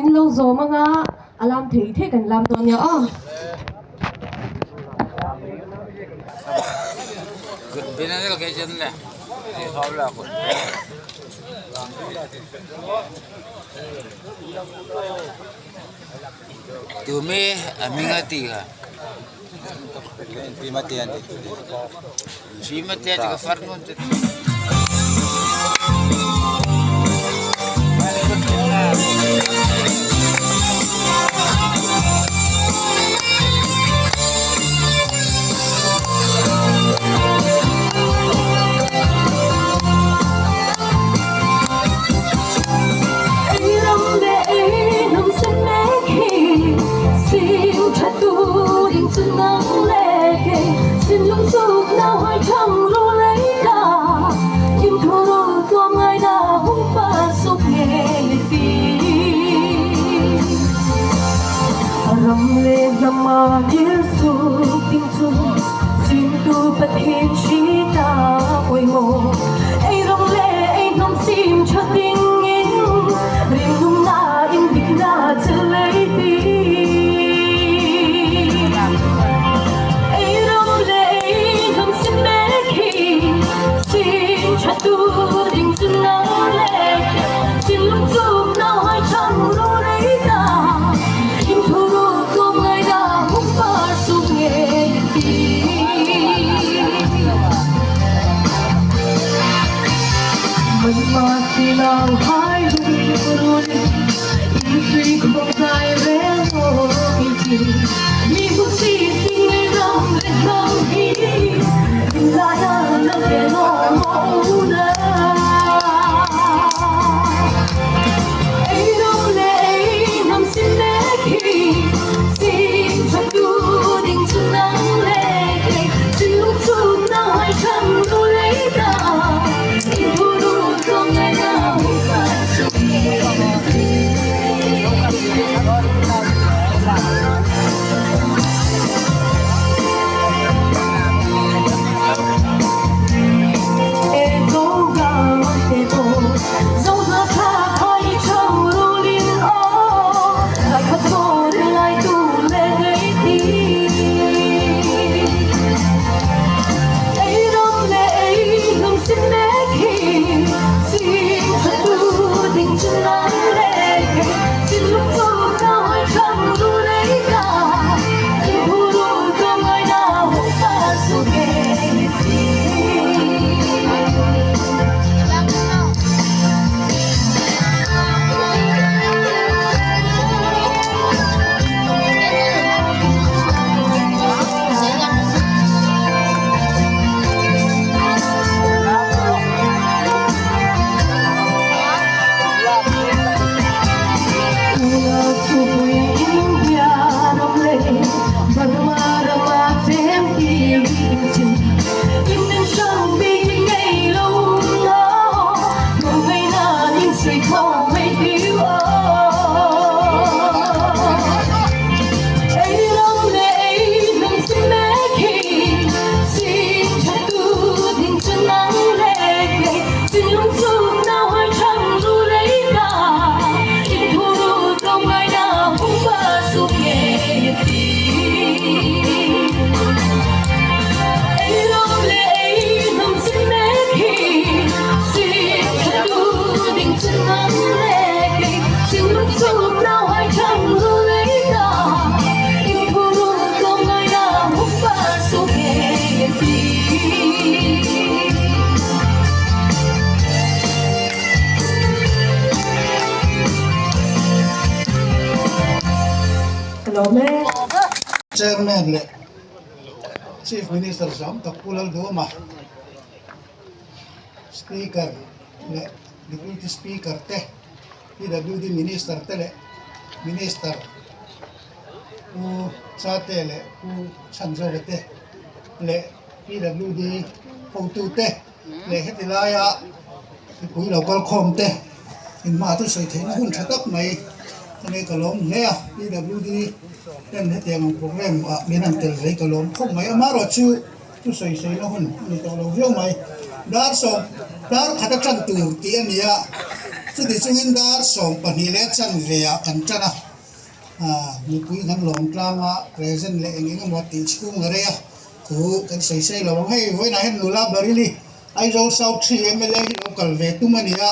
Min lo zawm anga a lam thei thei kan lam dawn nia aw. Chairman leh Chief Minister zam tak Pu Lalduhawma, Speaker leh Deputy Speaker te, PWD Minister te leh Minister Pu Chate leh Pu Chhanzova te leh PWD hotute leh heti laia mipui lo kal khawm te inhma chu sawi theihna hun tha tak mai a ni ka lawm hle a PWD ten hetiang ang program ah min han tel ve ka lawm khawp mai amaherawh chu thu sawi sawi na hun a ni tawh lo viau mai dar sawm dar khat a tan tur tih a ni a. Chuti chungin dar 12 leh chanve ah kan tan a, mipui kan lawm tlang a, present leh eng eng emaw tih chhung a rei a, thu kan sawi sawi lo ang. Hei vawiinah hian nula Baryl-i Aizawl South 3 mla hi lo kal ve tum a ni a.